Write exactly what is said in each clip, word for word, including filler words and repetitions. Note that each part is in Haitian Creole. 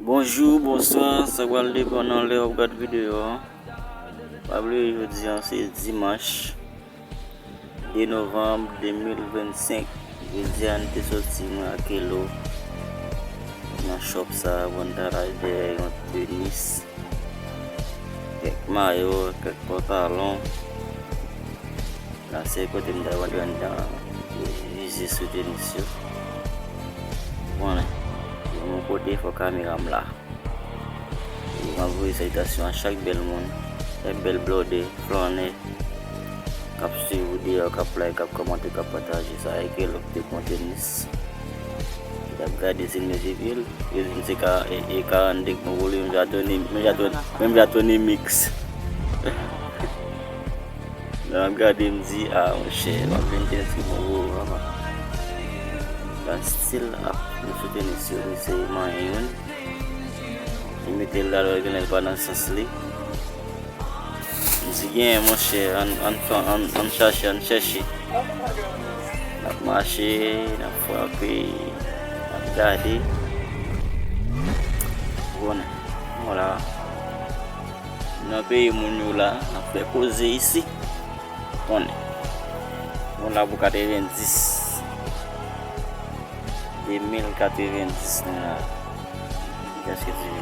Bonjou, bonswa, sa pral depann nan lè w ap gad videyo a. Pa bliye jodi a se dimanch de novanm de mil vennsenk. Jodi a n te soti mwen ak Elo nan shop sa a pou n t al achte yon tenis, kèk mayo, kèk pantalon. La se kote m ta pral rann nan vize sou tenis yo. Bon, yon kote fò kamera m la. E m ap voye salitasyon a chak bèl moun, chak bèl blòdè, flannè k ap swiv videyo a, k ap like, k ap kòmante, k ap pataje sa. Eke lòk te pran tenis. L ap gade si l mezi pye l. Yo di m se ka, e, e karannde k mwen woule, menm jan Tony, menm jan Tony, menm jan Tony Mix. Lè m ap gade, m di, a, monchè, m ap vin tèt ki bon, o, papa. Ban stil ap nou sou tenis yo, misye manyen youn. Li mete l la, lè l genlè l pa nan sans li. M di, gen, monchè, ann, ann, ann, ann chache, ann chèche. N ap mache, n ap frape, n ap gade. Bon, nou la. Nan peyi moun yo la, n ap fè koze isi. Konnen. Nou la pou katrevendis. De mil katrevendis nou la. Kiyès ki di?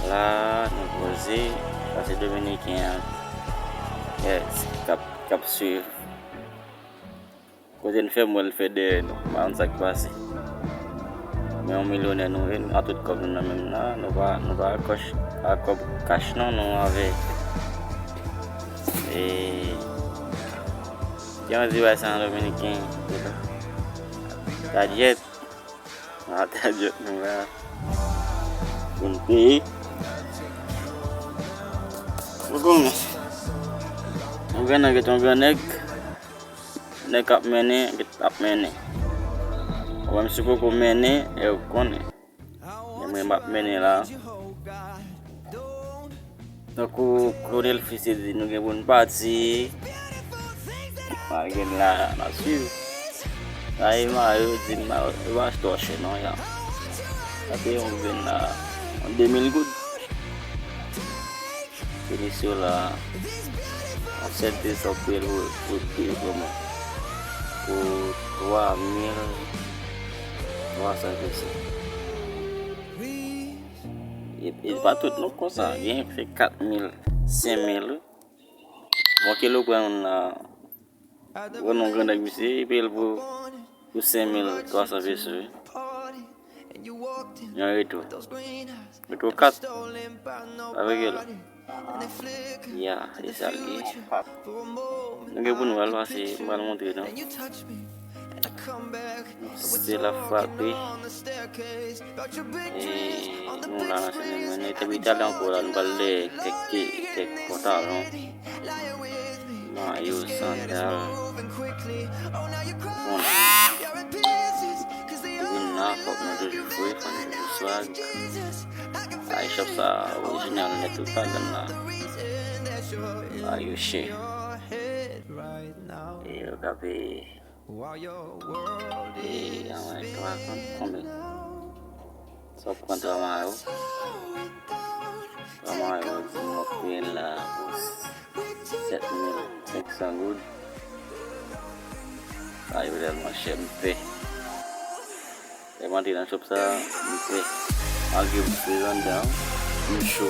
La, nou poze. Sa se Dominiken an. Yes, k ap, k ap swiv. Kote n fè m wè l fè dèyè nou. M pa konn sa k pase. Men yon milyonè nou ye, a tout kòb nou nan men n la, nou pa, nou pa a kòch, a kòb kach non, nou avè. E, jan w di bay sa an dominiken, gadjèt. A gadjèt nou la. Pou n peye. Ou konnen. Yon gran nèg, yon gran nèg. Nèg k ap mennen, ap mennen. Ou menm si w poko mennen, e ou konnen. Men mwen m ap mennen la. Tankou Claudel Fils te di, nou gen pou n pati. Malgre n la, n ap swiv. Sa e Mayo di m, Mayo, yo pa achte w chè non, ya. Sa te yon grenn la, yon de mil goud. Tenis yo la, yon sèl tenis ap peye l pou, pou, pou, pou mwen. Pou twa mil twa san peso. E, e pa tout non konsa, gen k fè kat mil, senk mil, wi. Bon, Kelo pran youn la, pran yon gran nèg misye, e peye l pou, pou senk mil twa san peso, wi. Yon retro. Retro kat. Avèk Kelo. Ya, e sa l ye. Nou gen pou nou al pase, m pral montre nou. Se la frape. E nou la nan semèn mwen, epi talè ankò la, nou pral lè kèk, kèk pantalon, mayo, sandal. Bon, vin la, fòk nou toujou fre, fòk nou toujou swag. Ay, shop sa orijinal nèt, tout pa grann la. Ay, yo chè. E yo ka peye. E, anwen, twa kont, konbyen? Sa w pran twa mayo? Twa mayo, di m w ap peye l la pou sèt mil senk san goud. Ay, yo tèlman chè, m pè. Lè m antre nan shop sa, m pè. Malgre m fre anndan, m cho.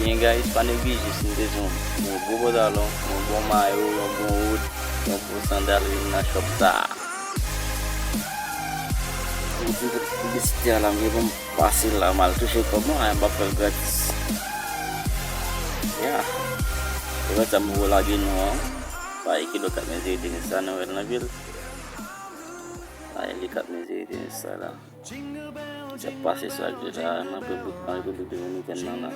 Ebyen, guys, pa neglije si n bezwen yon bon pantalon, yon bon mayo, yon bon wood, yon bon sandal, vin nan shop sa. Pou ti piblisite a la, m gen pou m pase la, m al touche kòb mwen, m ap fè l gratis. Ya. Se konsa m pou lage nou an. Pa ekilo kat mezire tenis sa, nou wè l nan pye l. Ay, li k ap mezire tenis sa la. Li ap pase sou ak yo la, nan Repiblik, nan Repiblik Dominikèn nan la.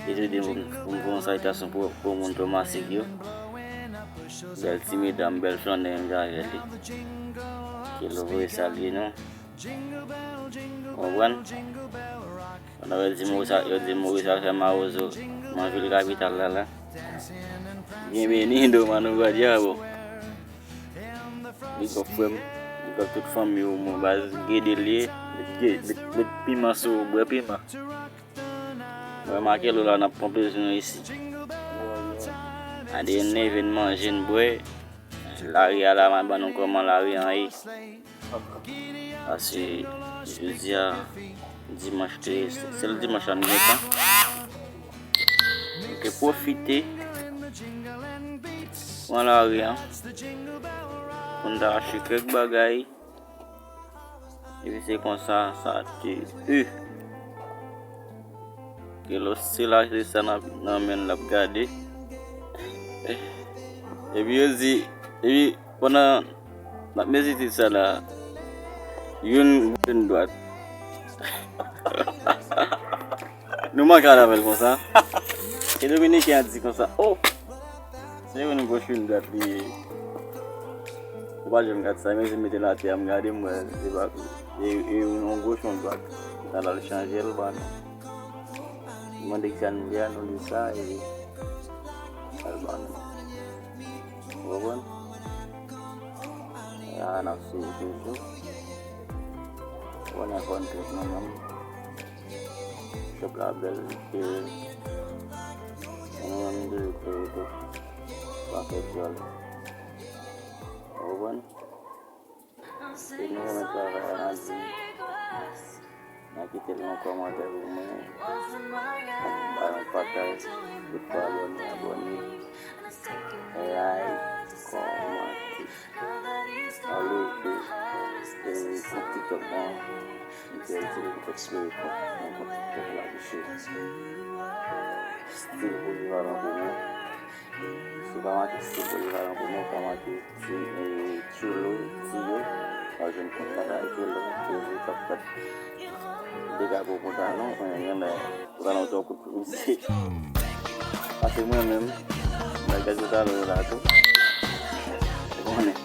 Li tou di m pou m, pou m fè yon salitasyon pou, pou moun Tomasik yo. Bèl ti medam, bèl flannè menm jan avè li. Ke l voye salye nou. Ou konprann? Pandan yo di Moris, yo di Moris al fè mawozo nan vil kapital la, la. Bienvenido, mano guayabo. Big up, frè m. Tout fanmi w, mwen baz, gede l ye. Met, met, met piman sou ou, bwè piman. Mwen remake lè w la, n ap ponpe zwen isi. Ade n leve, n manje, n bwè. Lari a la, m a ban nou kòman lari an ye. Paske jodi a, dimanch te, sèl dimanch la n gen tan. Nou te pwofite pran lari a pou n ta achte kèk bagay. Epi se konsa sa te ye. Ke lòske la se sa nan, nan men l ap gade. Epi yo di, epi pandan n ap mezi tit sa la, youn gwo, youn dwat. Nou manke al avè l konsa. E Dominiken an di konsa, oh! Se youn goch, youn dwat li ye. Ou pa janm gad sa, men se mete l atè a, m gade, m wè se pa, e, e yon goch, yon dwat. L al chanje l ban nou. Mande ki sa nou vle a, nou li sa, e al ban nou. Ou konprann? E a, n ap swiv toujou. Ou konnen fò n trèt nou menm. Chòp la bèl, ke nou menm de tou, tou pa fè dyòl. Ou konprann? Si nou renmen travay a, n a di, n a kite l yon kòmantè pou mwen, ba yon pataj, tout pa abòne, abòne. Like, kòmante. Alò ke, e, kont TikTok mwen, m te itilize TikTok pou mwen, kont TikTok la, misye. Stil polivalan pou mwen. Si w pa make stil polivalan pou mwen, w pa make ti, e, Tcholo, Tiyo, w a jwenn kont la, Tcholo, Tiyo, Tcholo, Tcholo. Dega pou pantalon, mwen renmen pantalon twò kout pou misye. Pase mwen menm, bagay pantalon yo la tou. Ou konnen.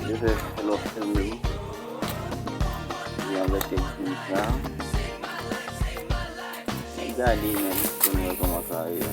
Yo fè lòf menm. Li anlè kèk moun sa. Gade menm, pou nou wè kòman sa ye.